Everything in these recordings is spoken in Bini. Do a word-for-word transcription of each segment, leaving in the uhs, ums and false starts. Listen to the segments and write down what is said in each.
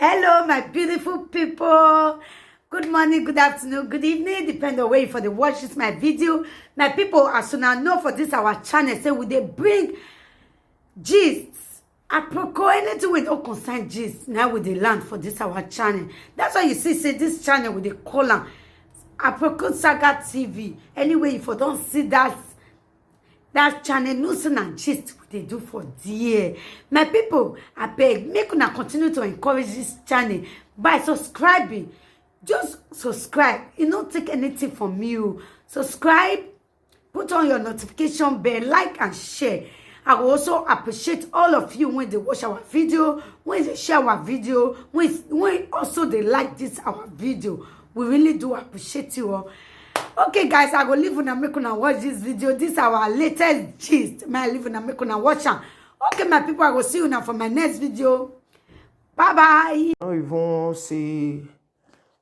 Hello, my beautiful people. Good morning, good afternoon, good evening, depend on where you for dey watch this my video. My people, as una know for this our channel, say we dey bring gist, aproko, anything wey no concern gist, na we dey land for this our channel. That's why you see say this channel we dey call am Aproko Saga T V. Anyway, you for don see that that channel, no say na gist we dey do for there. My people, abeg, make una continue to encourage this channel by subscribing. Just subscribe. E no take anything from you. Subscribe, put on your notification bell, like and share. I will also appreciate all of you when they watch our video, when they share our video, when, when also they like this our video. We really do appreciate you all. Okay, guys, I go leave una, make una watch this video. This our latest gist. May I leave una, make una watch am. Okay, my people, I go see una for my next video. Bye bye. No even see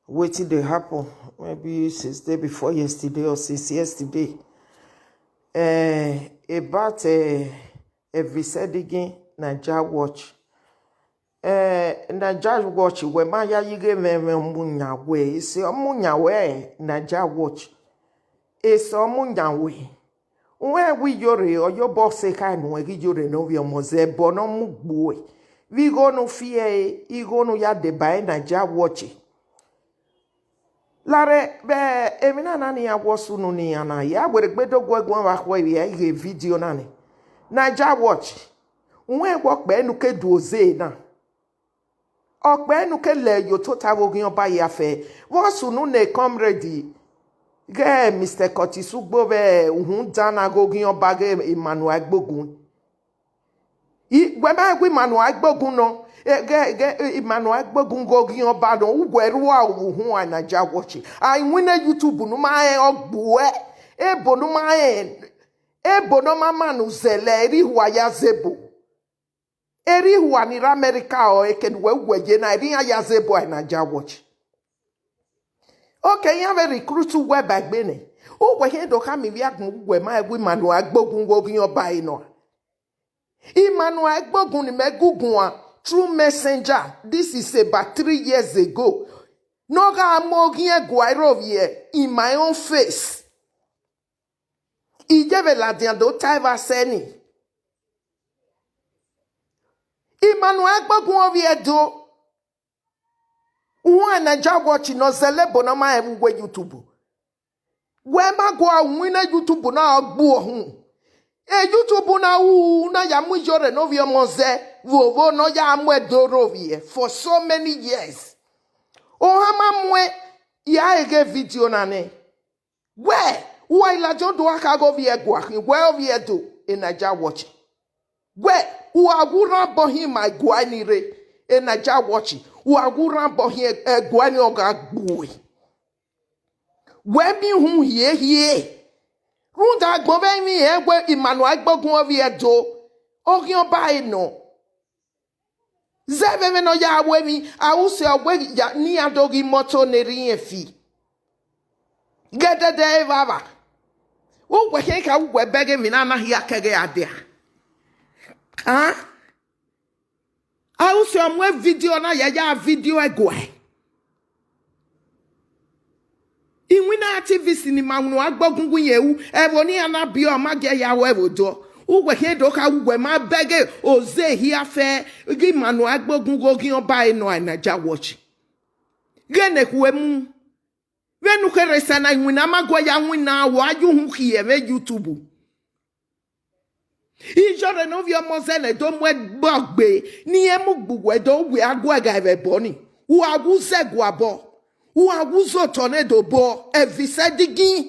wetin dey happen, maybe since day before yesterday or since yesterday. Eh, about eh, Evisedegin Naija Watch. Eh, Naija Watch, wẹ ma ya yi ghe mwẹ mwẹ ọmuyan wẹ, ese ọmuyan wẹ Naija Watch. Ese ọmuyan wẹ. Uwẹ wi yore, ọ yobọ se kha nuẹn ghi yore ne ovbi ọmọ zẹ ẹbọ ne ọ mu gbuẹ. Vbe igho ne u fi ẹre, igho ne u ya deba ẹre Naija Watch. Larre vbe emwi na na ne iran wọ sunu ne iran na, ya werriegbe do guẹ guan vbe akhọe vbe a ghe vidio na nẹ. Naija Watch, uwẹ wọ kpẹ ne u ke du oze na. Ọ kpẹ ne u ke lẹ ye otota vbe oghian ọba ya fẹ. Vbe ọ sunu ne comrade ghẹ Mister Curtis Ugbo vbe uhunmwu dan na ghe oghian ọba ghe Emmanuel Aigbogun. I, wẹ ma gu Emmanuel Aigbogun nọ, ghẹ, ghẹ Emmanuel Aigbogun ghe oghian ọba nọ, uwẹ rua uhunmwu a Naija Watch. A i winna YouTube ne u ma rẹn ọ gbuẹ, ebo ne u ma rẹn, ebo ne ọ ma ma ne u zẹlẹ, erha ihua ya zẹ ebo. Erha ihua ni rre America ọ, eke ne uwẹ uwẹ ye na, erha iran ya zẹ ebo a Naija Watch. Okay, iran vbe recruit uwẹ ba egbe nẹ. Uwẹ khian do khama ivbi agbọn uwẹ ma gu Emmanuel Aigbogun ghe oghian ọba ẹre nọ. Emmanuel Aigbogun ne imẹ gu guan through messenger, this is about three years ago. Ne ọ gha mu oghian ẹguae rre ovbiẹ in my own face. Iye vbe ladian do ta evba sẹ ni. Emmanuel Aigbogun ovbi Ẹdo. Uwẹ Naija Watch ne ọ zẹlẹ ebo ne ọ ma rẹn vbe uwu YouTube. Wẹ ma gua winna YouTube na ọ gbuọ uhunmwu. E YouTube na ru na ya mu iyore ne ovbi ọmọ zẹ vbe ovo ne ọ ya mu Ẹdo rre ovbiẹ for so many years. Ohan ma muẹn ya ghe vidio na nẹ. Wẹ, uwa i ladian do gha kha ghe ovbi ẹguae khin, wẹ ovbi Ẹdo, e Naija Watch. Wẹ, uwa gu rhan obọ hin ima ẹguae ni rre, e Naija Watch, uwa gu rhan obọ hin ẹguae ni ọ gha gbuẹ. Wẹ miẹn uhunmwu hiehie. Rhunmwuda agbọn vbe emwi rẹn wẹ Emmanuel Aigbogun ovbi Ẹdo, oghian ọba ẹre nọ. Zẹ vbe emwi ne ọ ya ru emwi, a ru sẹ ọ wẹ ya, ne iran do ghe imọto ne erha irẹn fi. Gẹdẹdẹ evbavba. Uwẹ khian kha uwẹ bẹghe emwi na na hia kẹghe a dia. A? A ru sẹ ọ mu vidio na ya ya vidio ẹguae. Iwinna activist ni Emmanuel Aigbogun gu yẹn ru, ẹvbo ne iran na biẹ ọ ma gie ya ru ẹvbo dọ. Uwẹ khian do kha uwẹ ma bẹghe oze hia fẹ ghe Emmanuel Aigbogun ghe oghian ọba ẹre nọ a Naija Watch. Ghene khuemu. Vbene u kherhe sẹ na, iwinna ma guẹ ya winna, wa ya uhunmwu khiẹ vbe YouTube. Iyore ne ovbi ọmọ zẹ ne do mu ẹgbẹ ọgbe, ne irẹn mu gbe uwẹ do, wẹ a guẹ gha vbe ẹbọ ni. Uwa gu zẹ guabọ, uwa gu zẹ otọ ne do bọ, Evisedegin.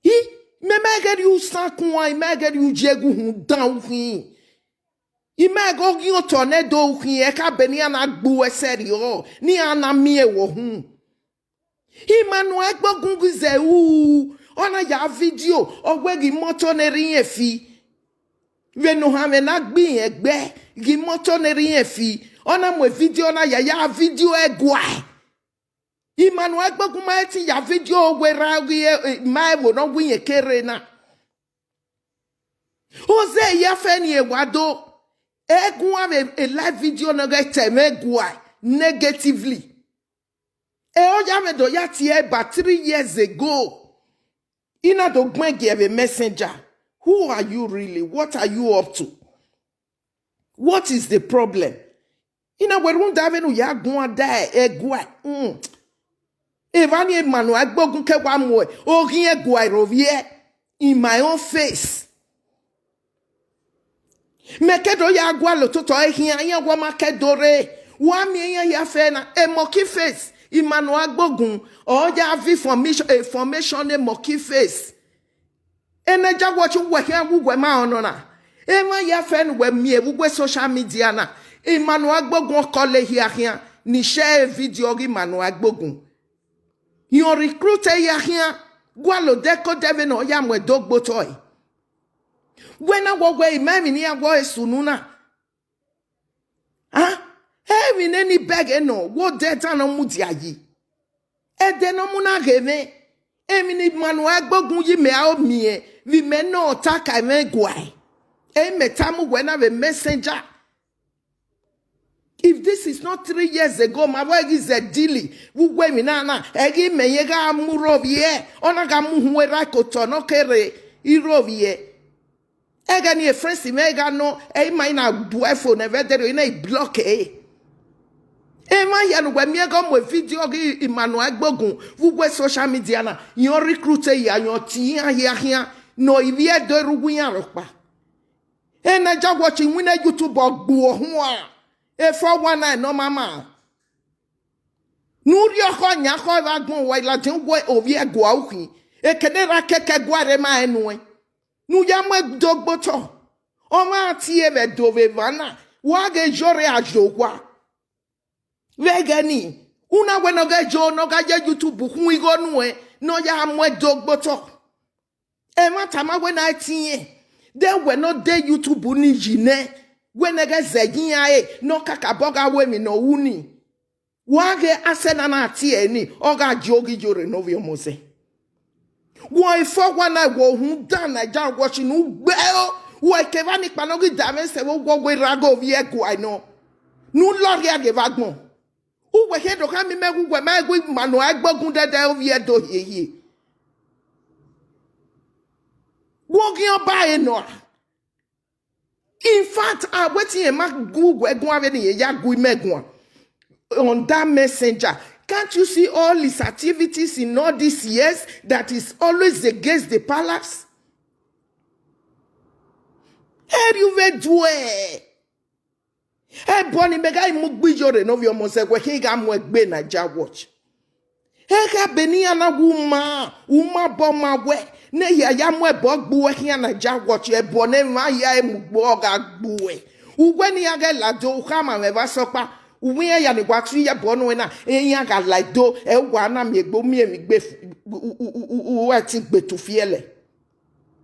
I, mẹ ma ghe rhie usan kuan, I ma ghe rhie ujiegu hun dan ukhin. I ma ghe oghian otọ ne do ukhin, ẹka be ne iran na gbe uwẹ sẹrriọ, ne iran na miẹn wẹ uhunmwu. Emmanuel Aigbogun ghi zẹ ru, ọ na ya vidio, ọ wẹ ghe imọto ne erha irẹn fi. Vbene ohanmwẹ na gbe irẹn ẹgbẹ, ghe imọto ne erha irẹn fi, ọ na mu vidio na ya ya vidio ẹguae. Emmanuel Aigbogun ma ẹtin ya vidio wẹ erha ghi, eh, ma ẹvbo ne ọ gu irẹn ke rre na. Oze hia fẹ ni e wa do. Ẹ guan vbe a live video ne ọ ghẹ ta ẹmwẹ guae negatively. Ẹ ọ ya vbe do ya tie about three years ago. I na do gbẹn gie vbe messenger. Who are you really? What are you up to? What is the problem? I na wẹ rhunmwuda vbene u ya guan da ẹguae. Mm. Evba ni Emmanuel Agbogun ke wa mu oghiẹn ẹguae rre ovbiẹ in my own face. Mẹ ke do ya gualọ ototọ ẹre khian, iran wa ma ke do rre. Wa miẹn iran ya fẹ na, e monkey face, Emmanuel Agbogun, ọ ya viọ information, information ne monkey face. Ene Naija Watch wẹ khian wu wẹ ma ọnọ na. Emwa ya fẹ ne uwẹ miẹn vbe uwu social media na. Emmanuel Agbogun ọkọ le hia khian, ni share video ọghe Emmanuel Agbogun. Iran recruit ẹre hia khian, gualọ odẹ ke odẹ vbene ọ ya mu ẹdẹ ogbe otọ ẹre. Wẹ na wẹ wẹ ima emwi ne iran wẹ ọre sunu na. A, emwi ne ni bẹghe nọ, wẹ odẹ dan ne ọ mudia yi. Ẹdẹ ne ọ mu na ghe mwẹ, emwi ne Emmanuel Agbogun yi mẹ a o miẹn, vbe imẹ ne ọ ta ka ẹmwẹ guae. Ẹ i mẹ tama uwẹ na vbe messenger. If this is not three years ago, ma vbe ghi zẹ deal vbe uwu emwi na na, ẹ ghi mẹ ye gha mu rre ovbiẹ, ọ na gha mu uhunmwu erha ke otọ ne ọ ke rre irre ovbiẹ. Ẹghẹ ni friends mwẹ gha nọ, ẹ i ma i na duẹ phone ẹvbo ẹdẹrriọ, i na i block ẹre. Emwa hia ne uwẹ miẹn ghe ọ mu video ọghe Emmanuel Agbogun vbe uwu social media na, iran recruit ẹre ya, iran tie iran hia khian, ne ivbi Ẹdo rre uwu iran rhọkpa. Ene Naija Watch winna YouTube ọ gbuọ huan, e four one nine ne ọ ma ma. Ne u rhie ọkhọ yan khọ evba agbọn uwa ladian uwu ovbi ẹguae ukhin, eke ne erha kẹkẹ gua rre ma rẹn nuẹn. Ne u ya mu ẹdẹ ogbe otọ, ọmwa tie vbe Ẹdo vbe evba na, wa ghe yo rre a yo owa. Vbe ẹghẹ ni, u na wẹ ne ọ ghẹ yo ne ọ gha ye YouTube khuan igho nuẹn ne ọ ya mu ẹdẹ ogbe otọ. Ẹmwata ma wẹ ne a i tiẹn, de wẹ ne ọ de YouTube ni yi nẹ, wẹ ne ghẹ zẹ ye iran re ne ọ kakabọ gha ru emwi ne ọ ru ni. Wa ghe asẹ na na tie ẹre ni, ọ gha ye oghi yo rre ne ovbi ọmọ zẹ. Wẹ ifo wa na wẹ uhunmwu dan Naija Watch ne u gbe ẹro, wẹ kevbe ọnii kpa ne ọ ghi da mwẹ sẹ vbe uwọghe erha ghe ovbi ẹguae nọ, ne u lọrhia ghe vbe agbọn. Uwẹ khe do khama imẹ ghe uwẹ ma gu ima ne uwa gbe ogun dẹdẹ ovbi Ẹdo hiehie. Wẹ oghian ọba ẹre nọ a? In fact, a wẹ te irẹn ma gu uwẹ guan vbene irẹn ya gu imẹ guan on that messenger. Can't you see all his activities in all these years that is always against the palace? Erriọ vbe duẹ. Ẹbọ ni mẹ gha mu gbe iyore ne ovbi ọmọ zẹ wẹ khin gha mu egbe Naija Watch. Ekhabenian na wẹ u ma, u ma bọ ma wẹ ne hia ya mu ẹbọ gbe uẹ khian Naija Watch, ẹbọ ne emwa hia mu gbe ọ gha gbe uẹ. Uwẹ ne iran ghẹ lado, u khama mwẹ vbe asọkpa, uwẹ iran ya ni wa tu iyẹbọ nuẹn na, iran gha la do, ẹ wa na miẹn egbe, u miẹn emwi gbe, u, u, u, u, u, u, u ẹtin gbe tufiẹlẹ.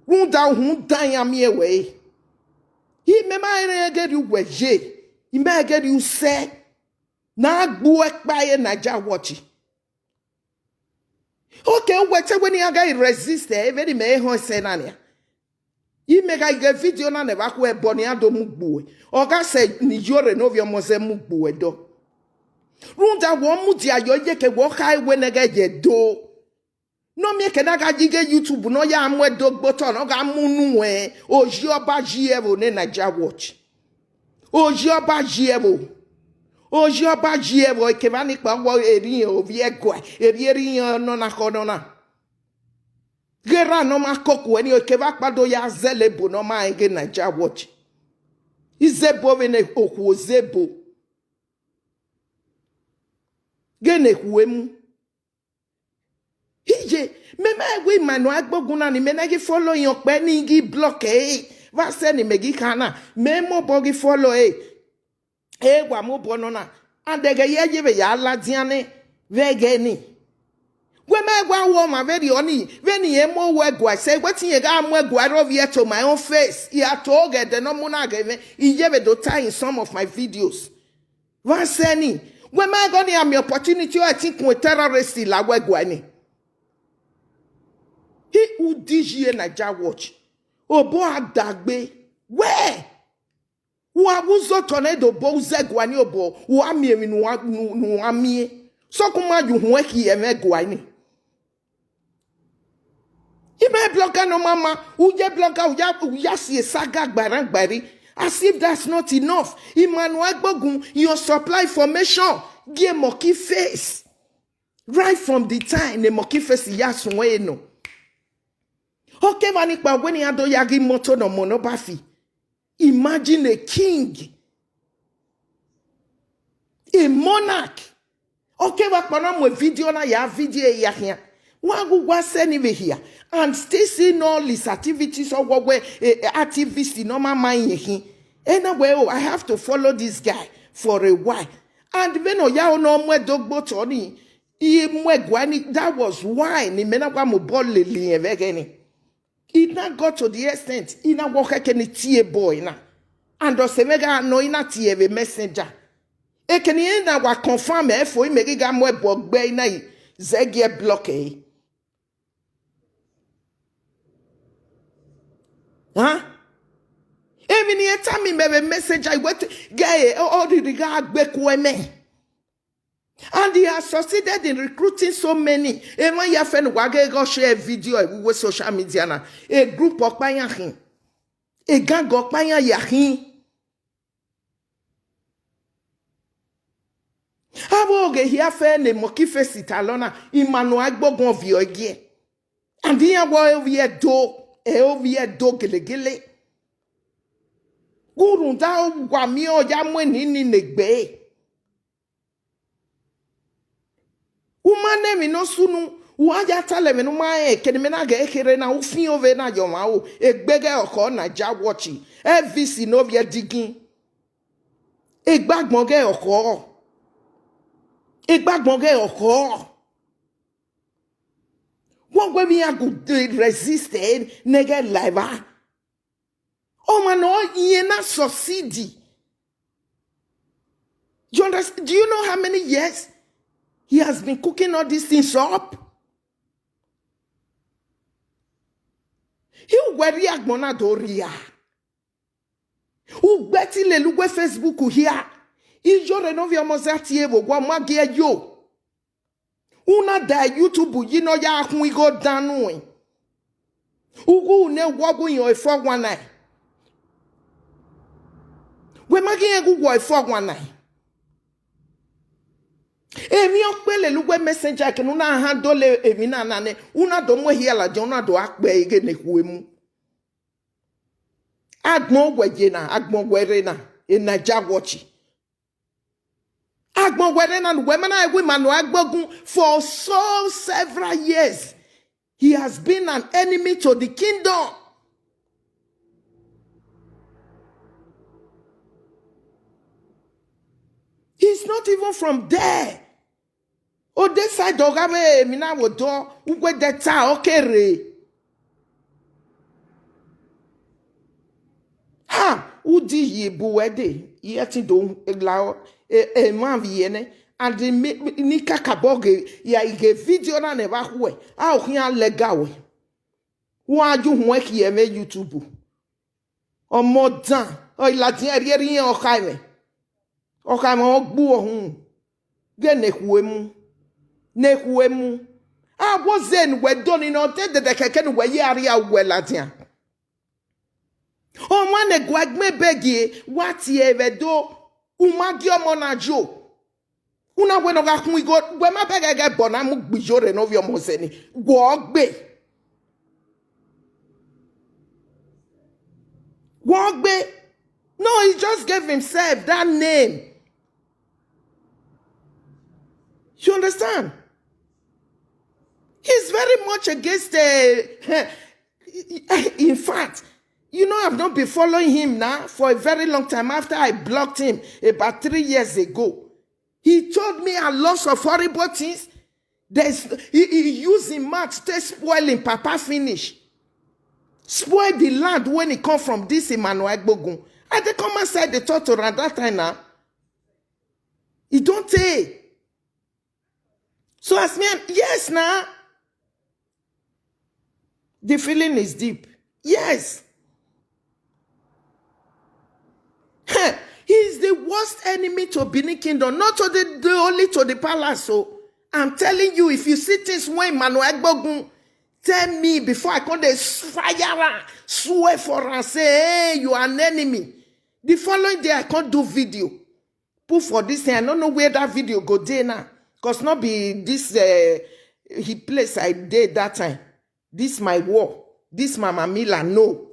Rhunmwuda uhunmwu dan iran miẹn wẹ re. Imẹ ma rẹn ẹghẹ rhie uwẹ ye, imẹ ẹghẹ rhie usẹ, ne a gbe uẹ kpa ye Naija Watch. Oke, uwẹ te wẹ ne iran ghẹ resist ẹ, vbene imẹ họn ẹsẹ na nian. Imẹ gha ghe vidio na ne ẹvba khu ẹbọ ne iran do mu gbe uẹ. Ọ gha sẹ ne iyore ne ovbi ọmọ zẹ mu gbe uẹ dọ. Rhunmwuda wẹ ọ mudia yọ, iyeke wẹ ọ kha wẹ ne ẹghẹ ye do. Ne ọ miẹn ke na gha ye ighe YouTube ne ọ ya mu ẹdẹ ogbe otọ ne ọ gha mu unu ẹn, oyi ọba yi ẹvbo ne Naija Watch. Oyi ọba yi ẹvbo. Oyi ọba yi ẹvbo, ekevbe ọnii kpa wẹ erriọ ovbi ẹguae, erriọ erriọ nọ na khọ nọ na. Ghe erha ne ọ ma koko ẹre ni, ekevbe akpado ya zẹlẹ ebo ne ọ ma rẹn ghe Naija Watch. Izebo vbene okhuo zebo. Ghe ne ekhuo emu. Iye, mẹ ma wẹ ima ne a gbe ogun na ni, mẹ na ghi follow iran ọkpẹ ni ghi block ẹre. Vbe asẹ ni mẹ ghi kha na, mẹ mobọ ghi follow ẹre. E wa mobọ nọ na, and ẹghẹ ye ye vbe ya ladian nẹ vbe ẹghẹ ni. Wẹ ma wa ru ọmwa vberriọ ni, vbene irẹn mu owẹ guae sẹ, wẹ te irẹn gha mu ẹguae rre ovbi ẹre to my own face, I a to ghẹ ẹdẹ ne ọ mu na ghe mwẹ, I ye vbe do ta in some of my videos. Vbe asẹ ni, wẹ ma ghe ọnii a miẹn opportunity, ọ ẹtin kun terrorist la wẹ guae ni. He who D G A Naija Watch, obọ a dagbe, wẹ Wa vbe uzọ otọ nẹ do bo uzẹ gua ni obọ, wa miẹn emwi ne uwa, ne, ne uwa miẹn. Sokpan ma ye uhunmwu ẹki ẹmwẹ gua ni. Imẹ blogger ne ọ ma ma, u ye blogger, u ya, u ya si saga gbaran gbairi. As if that's not enough. Emmanuel Egbogun, your supply information, gie Monkey Face. Right from the time ne Monkey Face ya suẹn ẹre nọ. Ọ kevbe ọnii kpa wẹ ne iran do ya ghi moto ne ọmọ ne ọ ba fi. Imagine a king, a monarch. Ọ kevbe ọkpa na mu video na ya video ya khian. Wa gu wa sẹ ni vbe hia. And still seeing all his activities, ọ wẹ wẹ, eh, eh, activist ne ọ ma ma rẹn khin. Ena wẹ, oh, I have to follow this guy for a while. And vbene ọ ya ho ne ọ mu ẹdẹ gbe otọ ni, I mu ẹguae ni, that was why ne imẹ na wa mobọ lele irẹn vbe ẹghẹ ni. It now got to the extent, I na wẹ ọ khẹke ne I tie boy na. And ọ sẹ mwẹ gha nọ, I na tie vbe messenger. Eke ne irẹn na wa confirm ẹre fo, imẹ ghi gha mu ẹbọ gbe, I na zẹ gie block ẹre. Huh? Emwi ne irẹn tama imẹ vbe messenger, I wẹ te, ghẹ, ọ, ọ rhirhi gha gbe ku ẹmwẹ. And he has succeeded in recruiting so many. Emwa ya fẹ ne uwa ghe ghe ọ share video ẹvbo uwu social media na. A group ọkpa iran khin. A gang ọkpa iran ya khin. Avbe oghe hia fẹ ne Monkey Face ta lọ na, Emmanuel Egbogun viọ ẹgie. And iran wẹ ovbi Ẹdo, ẹ ovbi Ẹdo gelegele. Gu rhunmwuda wa miẹn ọ ya mu enini ne egbe. U ma nọ emwi ne ọ sunu, u gha ya talọ ẹmwẹ ne u ma rẹn, eke ne imẹ na ghẹ kherhe na, u fian ovbe na ye ọmwa ro, egbe ghẹ ọkhọ Naija Watch, Elvis ne ovbi Ẹdigin. Egbe agbọn ghẹ ọkhọ. Egbe agbọn ghẹ ọkhọ. Wẹ wẹ vbe iran gu resist ẹre ne ghẹ la evba. Ọmwa ne ọ yẹn na succeed. You understand? Do you know how many years he has been cooking all these things up? I wẹ rhie agbọn na do rhia. Ugbẹn te lele uwu Facebook hia. Iyore ne ovbi ọmọ zẹ tie vbe owa, ọ ma gie yo. U na da YouTube yi ne ọ ya khun igho dan nuẹn. Uwu ne wọ gu yan four one nine. Wẹ ma ghi rẹn gu wọ four one nine. Emwi ọkpẹn lele uwu messenger ke ne u na handle emwi na na nẹ, u na do mu ehia ladian, u na do gha kpẹ ighe ne khu emu. Agbọn wẹ ye na, agbọn wẹ rre na, e Naija Watch. Agbọn wẹ rre na ne uwẹ ma na gu Emmanuel Egbogun for so several years. He has been an enemy to the kingdom. He's not even from there. Odẹ side ọ gha vbe emwi na vbe odọ, uwu Delta ọ ke rre. Ha, u di ye bu wẹ dee, I ẹtin do la emwa vbiẹ nẹ, and mi, ni kakabọ ghe, ya ghe video na ne ẹvba khuẹ, a o khian lẹga wẹ. Wa ju huẹn khiẹ mwẹ YouTube. Ọmọ dan, ọ i ladian rhie rhie ọkhaemwẹ. Ọkhaemwẹ ọ gbu ọhunmwu. Ghe ne khu emu. Ne khu emu. A wo zẹ ne uwẹ do ni nọ, te dẹdẹ kẹkẹ ne uwẹ ye a rhie uwẹ ladian. Ọmwa ne gua gbẹn bẹgie, wa tie vbe do, u ma gie ọmọ na yo. U na wẹ ne ọ gha khun igho, wẹ ma bẹghe ẹghẹ ẹbọ na mu gbe Iyore ne ovbi ọmọ zẹ ni, wọ gbe. Wọ gbe. No, he just gave himself that name. You understand? He's very much against, uh, in fact, you know, I've not been following him now for a very long time after I blocked him about three years ago. He told me a lot of horrible things. There's, he, he used him mouth to spoil him papa finish. Spoil the land when he come from, this Emmanuel Egbogun. I dey come outside the talk to around that time now. He don't take. So as me, and yes now. The feeling is deep. Yes. He is the worst enemy to Benin Kingdom, not to the, the only to the palace. So I'm telling you, if you see things when Emmanuel Egbogun tell me before I come dey fire am, swear for am, say, "Hey, you are an enemy." The following day, I come do video. Put for this thing, I don't know where that video go dey now. Because not be this uh, he place I did that time. This my war. This Mama Mila, no.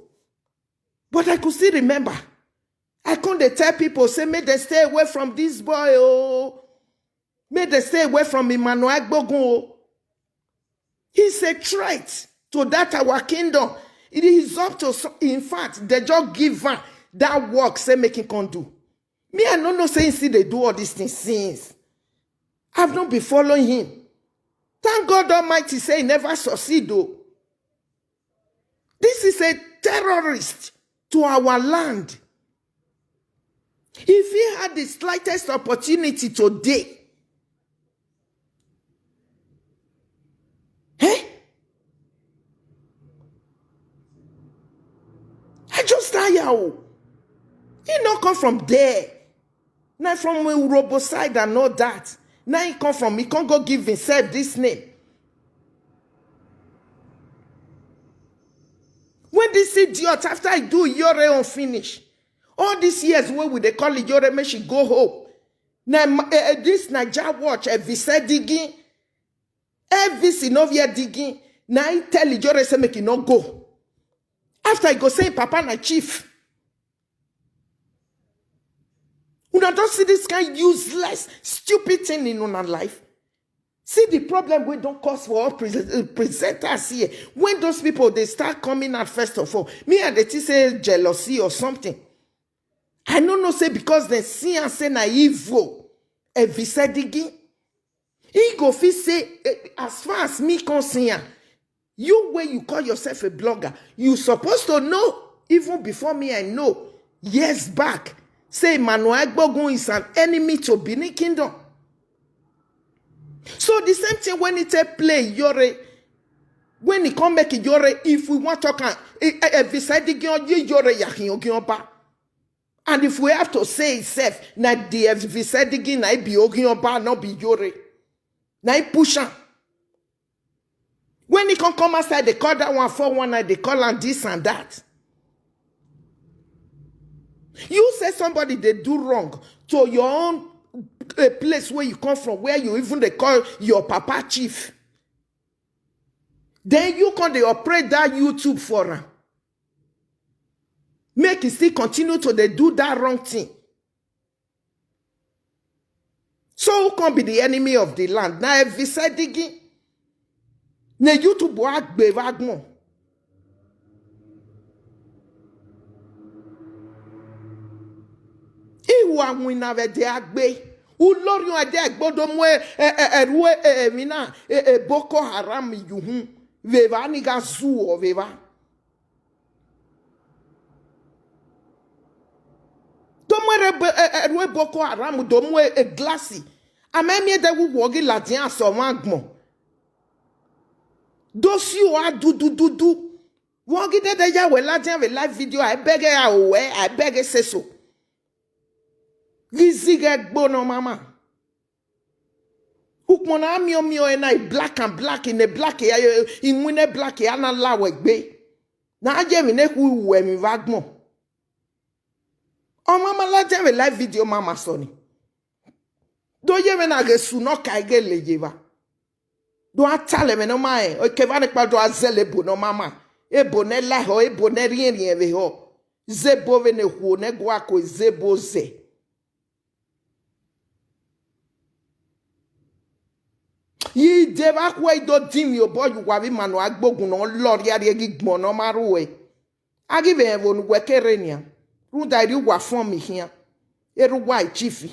But I could still remember. I come dey tell people, say, "Make dem stay away from this boy, oh. Make dem stay away from Emmanuel Egbogun, oh. He's a threat to that our kingdom." It is up to, so-, in fact, they just give am that work, say make him come do. Me, I no know say he still dey do all these things since. I've not been following him. Thank God Almighty say he never succeed, though. This is a terrorist to our land. If he had the slightest opportunity today, eh? I just tire, oh. He not come from there. Now from Urhobo side and all that. Now he come from, he can't go give himself this name. When this idiot, after he do Iyore own finish, all these years wey we dey call Iyore make she go home. Now, eh, eh, this Naija watch, Evise Dighin, Evise no via Dighin. Now he tell Iyore say make he no go. After he go say him papa na chief. Una don see this kind useless, stupid thing in una life? See the problem wey don cause for all pre-, uh, presenters here. When those people dey start coming out, first of all, me, I dey think say jealousy or something. I no know say because dem see am say na evil, Evise Dighin, he go fit say, eh, as far as me come see am, you wey you call yourself a blogger, you suppose to know, even before me I know, years back, say Emmanuel Egbogun is an enemy to Benin Kingdom. So the same thing when he take play Iyore, when he come make Iyore, if we wan talk am, eh, eh, Evise Dighin ye Iyore ya khin Ogiọba. And if we have to say it sef, na the Evise Dighin na he be Ogiọba, no be Iyore. Na he push am. When he come come outside, they call that one four one nine, they call am this and that. You say somebody dey do wrong to your own, a place where you come from, where you even dey call your papa chief. Then you come dey operate that YouTube for am. Make he still continue to dey do that wrong thing. So who can be the enemy of the land? Na Evise Dighin. Ne YouTube wa gbe vbe agbọn. Iwu awinna vbe ẹdẹ a gbe. Ulọriọn ẹdẹ ẹgbo do mu ẹ-, ẹ-, ẹ-, ẹrhu e-, emwi na, e-, e Boko Haram ye uhunmwu. Vbe evba ni gha zuọ vbe evba. Do mu ẹrhu e-, e-, ẹrhu e Boko Haram, do mu e-, e glass. A ma miẹn ẹdẹ vbe uwu ọ ghi ladian sẹ ọmwa agbọn. Do si ua dudududu. Vbe ọ ghi dede ya wẹ ladian vbe live video, a i bẹghe a ro wẹ, a i bẹghe sẹ eso. Ghi zighe ẹgbo ne ọ ma ma. Ukpọn na miọnmiọn ẹre na, i black and black, ne black ya, iwinna black ya na la wẹ egbe. Ne a ye emwi ne khu ru emwi vbe agbọn. Ọ ma ma ladian vbe live video ma ma sọ ni. Do ye mwẹ na ghe esu ne ọ ka ghe le ye evba. Do a talẹ ẹmwẹ ne ọ ma rẹn, ekeva nekpa do a zẹlẹ ebo ne ọ ma ma, ebo ne ẹ la ehọ, ebo ne ẹ rhiẹnrhiẹn vbe ehọ. Zẹ ebo vbene okhuo ne ẹguae ko zẹ ebo zẹ. Ye de vbe akhuẹ i do dinmwi obọ ye uwa vbe ima ne a gbe ogun ne ọ lọ rhiarria ghi gbọn ne ọ ma rre uẹ. A ghi vbe rẹn vbe ne uwẹ ke rre nian, rhunmwuda erriọ uwa fọn miẹn khian, erha uwa e chief.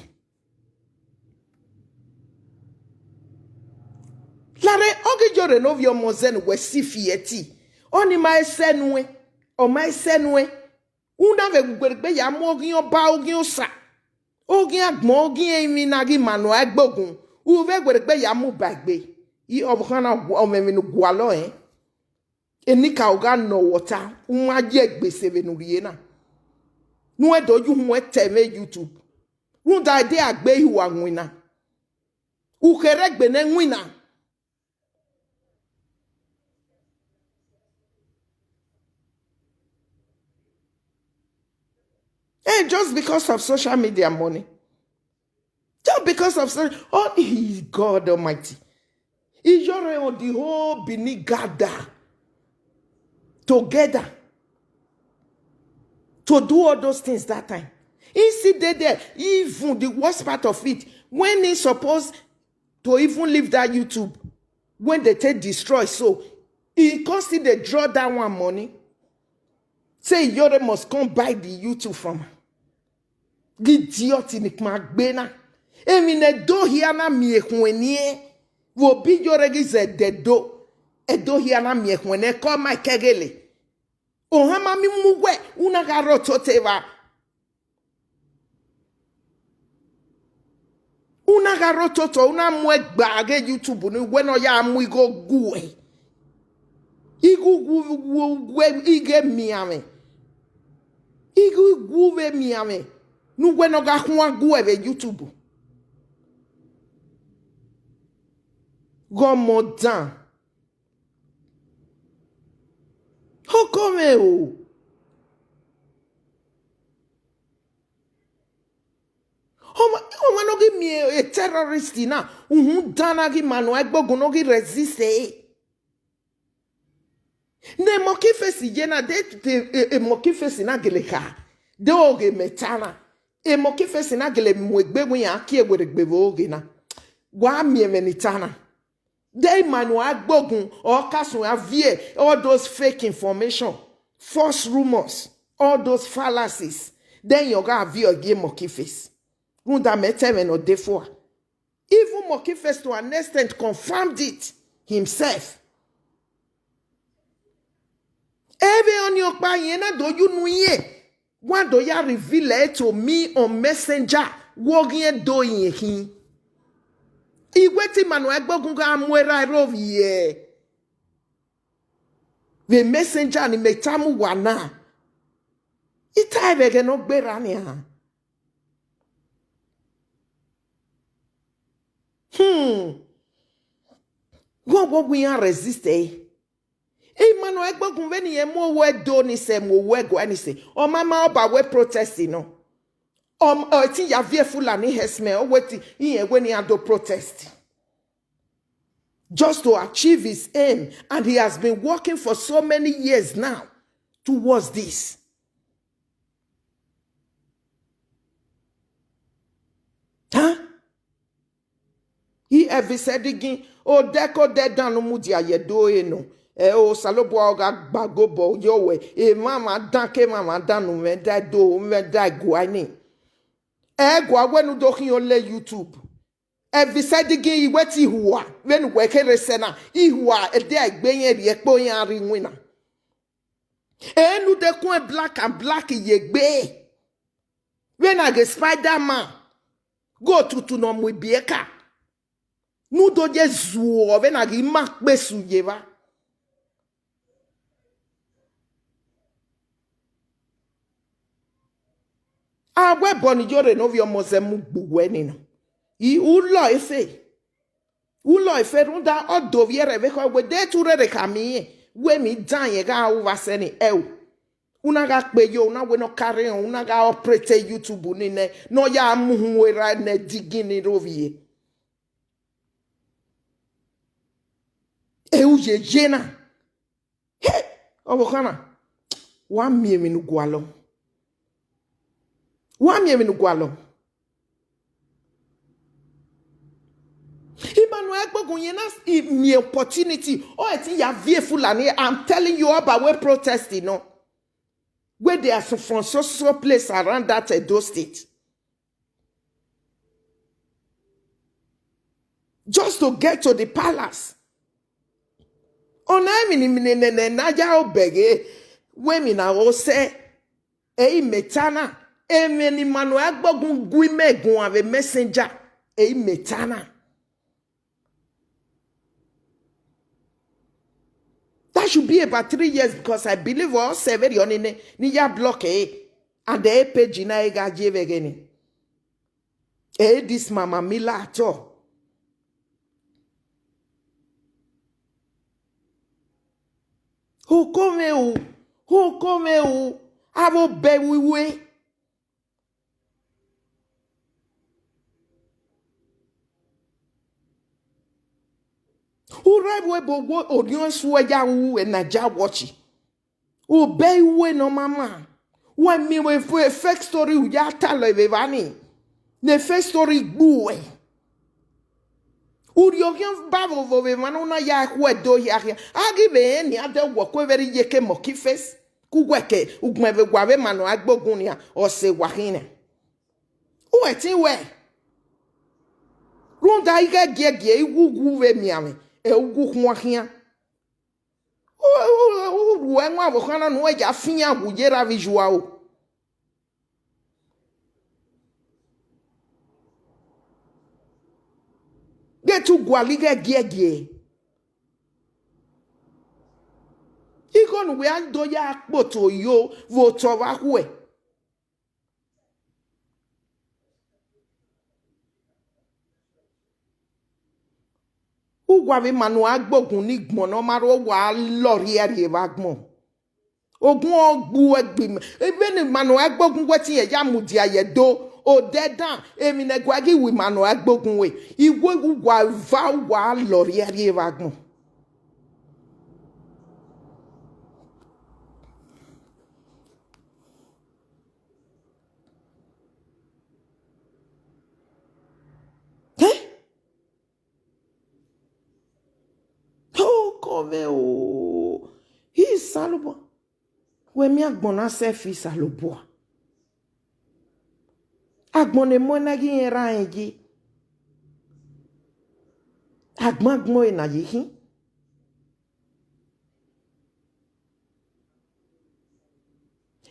Lare, ọ ghi yo rre ne ovbi ọmọ zẹ ne uwẹ si fi ẹti, ọni ma i sẹ nuẹn, ọ ma i sẹ nuẹn. U na vbe werriegbe ya mu oghian ọba, oghian osa, oghian agbọn, oghian emwi ne a ghi ima ne a i gbe ogun, u vbe werriegbe ya mu ba egbe. I ọvbokhan na, ọ mwẹ emwi ne u gualọ rẹn. Enikaro gha nọ wẹ ọta, u ma ye egbe sẹ vbene u rrie na. Ne uwẹ do ye uhunmwu ẹtẹ mwẹ YouTube. Rhunmwuda ẹdẹ a gbe ihuan winna. Ukherhe egbe ne winna. And just because of social media money. Just because of so-, oh, God Almighty. Iyore on the whole Benin gather together to do all those things that time. He still dey there. Even the worst part of it, when he suppose to even leave that YouTube, when they take destroy, so he come still dey draw that one money. Say Iyore must come buy the YouTube from her. Ghi idiot ni kpama gbe na. Emwi ne Ẹdo hia na miẹn ekhue niẹn, vbe obọ Iyore ghi zẹ Ẹdo, Ẹdo hia na miẹn ekhue ne ẹko ma kẹghele. Ohan ma mi mu wẹ, u na gha rre ototọ evba. U na gha rre ototọ, u na mu ẹgba ghe YouTube ni wẹ ne ọ ya mu igho gu ẹ. Igho gu, gu, gu, ighe mianmwẹ. Igho gu vbe mianmwẹ. Ne uwẹ ne ọ gha khuan gu ẹ vbe YouTube. Ghe ọmọ dan. Hoko mwẹ o. Ọmwa, ọmwa ne ọ ghi miẹn e terrorist na, uhunmwu dan na ghi ma nọ ẹgbẹe ogun ne ọ ghi resist ẹre. Ne Monkey Face ye na, de, de, e, e Monkey Face na gele kha, de oghe mẹ ta na. E Monkey Face na gele mu egbe wẹ iran kie werriegbe vbe oghe na. Wa miẹn ẹmwẹ ne I ta na. De ima ne uan gbogun, ọ ka suẹn a viẹ all those fake information, false rumors, all those fallacies. De iran gha viọ gie Monkey Face. Rhunmwuda mẹ ta ẹmwẹ ne ọ de fua. Even Monkey Face to an extent confirmed it himself. Ẹvbo ọnii ọkpa irẹn na do ye unu irẹn, wa do ya reveal it to me on Messenger, wẹ ọ ghi do irẹn khin. I wẹ te ima ne uan gbogun gha mu erha ẹre ovbiẹ vbe Messenger ne imẹ tama uwa na. I tae vbe ẹghẹ ne ọ gberra nian. Hmm. Ghe ọghe iran resist ẹre. Ima ne uan gbogun vbene irẹn mu owẹ do ni sẹ, mu owẹ guẹ ni sẹ. Ọ ma ma ọba wẹ protest nọ. Ọ, ọ te ya viẹ Fulani herdsmen, ọ wẹ te irẹn wẹ ne iran do protest. Just to achieve his aim, and he has been working for so many years now towards this. Huh? I Elvis Edighi, odẹ ke odẹ dan ne u mudia ye do ẹre nọ. Ẹ, Osanobua ọ gha gba gobọ yọ wẹ, emwamwa dan ke emwamwa dan ne u mwẹ da do, u mwẹ da guae ni. Ẹ gua wẹ ne u do khian ole YouTube. Elvis Edighi, I wẹ te ihua, vbene uwẹ kherhe sẹ na, ihua, ẹdẹ a gbe irẹn rhie ẹkpo iran rre iwinna. Enu de kun black and black ye egbe. Vbene a ghe Spider-Man, ghe otutu ne ọ mu ibiẹka. Ne u do ye zuọ vbene a ghi ma kpe su ye evba. A wẹ ẹbọ ne Iyore ne ovbi ọmọ zẹ mu gbe uwẹ ni nọ. I, u lọ efe. U lọ efe rhunmwuda ọ do vbiẹ rẹ vbe ekhọe wẹ de te u rherhe khama irẹn, wẹ emwi dan irẹn gha ru vbe asẹ ni, ẹo. U na gha kpe yo, u na wẹ ne ọ ka rre, u na gha operate YouTube ni nẹ, ne ọ ya mu uhunmwu erha ne Edighi ni rre ovbiẹ. E u ye ye na. He, ọvbokhan na, wa miẹn emwi ne u gualọ. Wa miẹn emwi ne u gualọ. Ima ne uan gbogun irẹn na s-, i miẹn opportunity, ọ ẹ te ya viẹ Fulani, I'm telling you, ọba wẹ protest nọ. Where there are some, from so, so, so place around that Edo State. Just to get to the palace. Ọna emwi ni, emwi ne, ne, ne, ne a ya obẹghe, wẹ emwi na ọ sẹ, ẹre imẹ ta na, emwi ne ima ne uan gbogun gu imẹ guan vbe Messenger, ẹre imẹ ta na. That should be about three years because I believe ọ sẹ vberriọ ni nẹ, ne I ya block ẹre. And e page na i gha ye vbe ẹghẹ nii. Eh, this mama Mila at all. Hoko mwẹ o, hoko mwẹ o, avbe obọ ẹvbo iwe. U rre vbe ebo wo orhiọn esu ya ru vbe Naija watch. Obọ iwe ne ọ ma ma. Wẹ miẹn vbe fake story u ya talọ vbe evba nii. Ne fake story gbe uwẹ. Urhiọghian ba vbe ovo vbe emwa ne u na ya khu ẹdẹ ohia khian. A ghi vbe rẹn nian dẹ wọ ku vbe rre iyeke monkey face. Ku uwẹ ke ugbẹn vbe wa vbe ma ne ọ gha gbe ogun nian, ọ sẹ wa khin nẹ. Uwẹ ẹtin wẹ. Rhunmwuda ighẹ giẹgiẹ, ighẹ uwu vbe mianmwẹ, ẹ uwu khuan khian. U, u, u, u ru ẹwaẹn vbe okhan na ne uwẹ ya fian wu ye ra vbe iyua o. Ghe te u gualọ ighẹ giẹgiẹ. Igho ne uwẹ a do ya kpoto yo vbe otọ vbe akhuẹ. Uwa vbe ma ne uwa gbe ogun ni gbọn ne ọ ma rre, uwa lọ rhiẹrhiẹ vbe agbọn. Ogun ọ gbe uẹ gbe imẹ. Vbene ima ne uwa gbe ogun wẹ te irẹn ya mudia ye do, odẹ dan, emwi ne ẹguae ghi ru ima ne uwa gbe ogun wẹ, iwe uwa eva uwa lọ rhiẹrhiẹ vbe agbọn. Ẹ? Hoko mwẹ o, Isalobua. Wẹ miẹn agbọn na sẹ fi Isalobua. Agbọn ne muẹn na ghi rẹn ra rẹn ye. Agbọn agbọn ẹre na ye khin.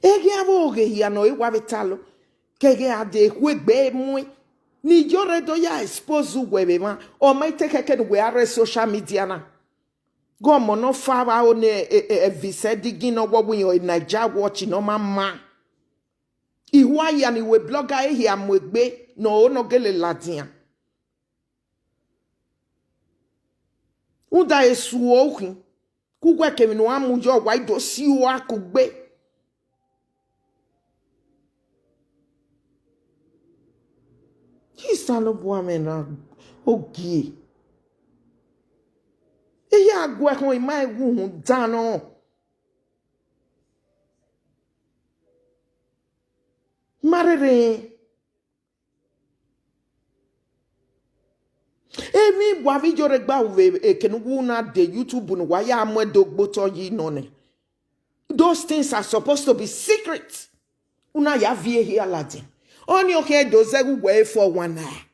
Eghe avbe oghe hia ne ọ re wa vbe talọ, kẹghẹ a de khu egbe muẹn, ne Iyore do ya expose uwẹ vbe emwa, ọ ma i te khẹke ne uwẹ a rre social media na. Ghe ọmọ ne ọ fa vbe aro ne Elvis Edighi ne ọ wọwọ iran Naija watch ne ọ ma ma. Ihua hia ne iwe blogger hia mu egbe ne ọ ho ne ọ gele ladian. Rhunmwuda esu ukhin, ke uwẹ kevbe ne uwa mu yọ, wa i do si ua kugbe. Isalobua mwẹ na ogie. I ya gu ẹkhọn ima wu uhunmwu dan nọ. Ma rherhe rẹn. Emwi wa vbe Iyore gba ru vbe eke ne uwu na de YouTube ne uwa ya mu ẹdẹ ogbe otọ yi nọ nẹ. Those things are supposed to be secret. U na ya viọ ehia ladian. Ọnii ọ khian do zẹ ghe uwẹ four one nine.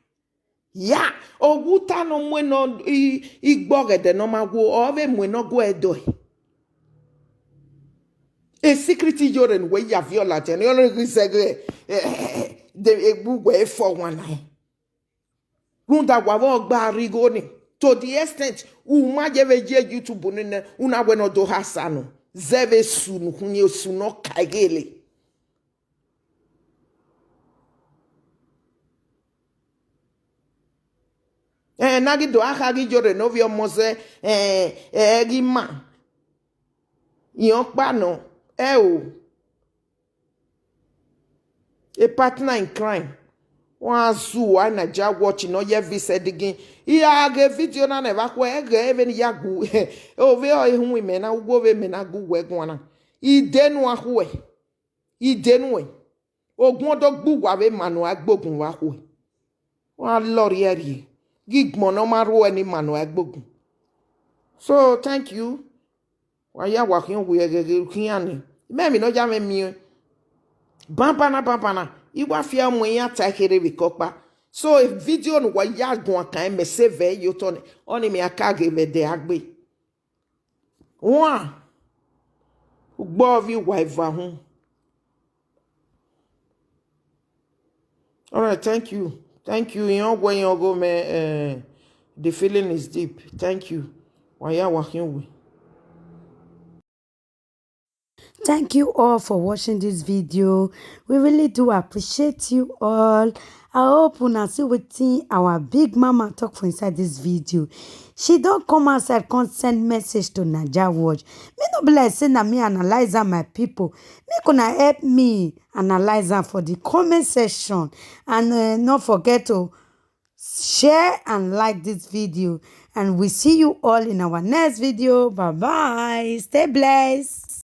Ya, owa uta ne ọ mu enọ i, igbe ọghẹdẹ ne ọ ma wo, ọ vbe mu enọ gu ẹdọ ẹe. E secret Iyore ne uwẹ ya viọ ladian, ne ọ ghi zẹ ghe, eh, eh, eh, de egbe uwẹ four one nine. Rhunmwuda wa vbe ọgba rre igho ni, to the extent u ma ye vbe ye YouTube ni nẹ, u na wẹ ne ọ do ha sa nọ, zẹ vbe sunu, khunmwu sunu ọ ka ighele. Ẹn, na ghi do a kha ghi Iyore ne ovbi ọmọ zẹ, ẹn, ẹ ghi ma. Irẹn ọkpa nọ, ẹ o. A partner in crime. Wa zu uwa Naija watch ne ọ ye Elvis Edighi. I gha ghe video na nẹ vbe akhuẹ, ẹ ghẹ vbene I ya gu. Ovbi ẹre hu imẹ na, uwu ovbi mẹ na gu uwẹ guan na. I de nuẹn akhuẹ. I de nuẹn. Ogun ọ do gbe uwa vbe ima ne uwa gbe ogun vbe akhuẹ. Wa lọ rhiẹrhiẹ, ghi gbọn ne ọ ma rhuẹ ne ima ne uwa gbe ogun. So, thank you. Wa ya wa khian owie ẹghẹghẹ khian ni. Imẹ emwi ne ọ ya mwẹ miẹn. Banbanna, banbanna, I wa fi ẹre mu iran ta kherhe vbe eke ọkpa. So, video ne uwa ya guan kan mẹ save ẹre ye otọ nẹ, ọnii mẹ a ka ghe vbe ẹdẹ a gbe. Wan, ugbọ ovbi uwa eva hun. All right, thank you. Thank you. Iran wẹ iran ọgọ mẹ, eh, the feeling is deep. Thank you. Wa ya wa khian owie. Thank you all for watching this video. We really do appreciate you all. I hope una see wetin our big mama talk for inside this video. She don come outside come send message to Naija Watch. Me no be like say na me analyze am, my people. Make una help me analyze am for the comment section. And uh, no forget to share and like this video. And we see you all in our next video. Bye bye. Stay blessed.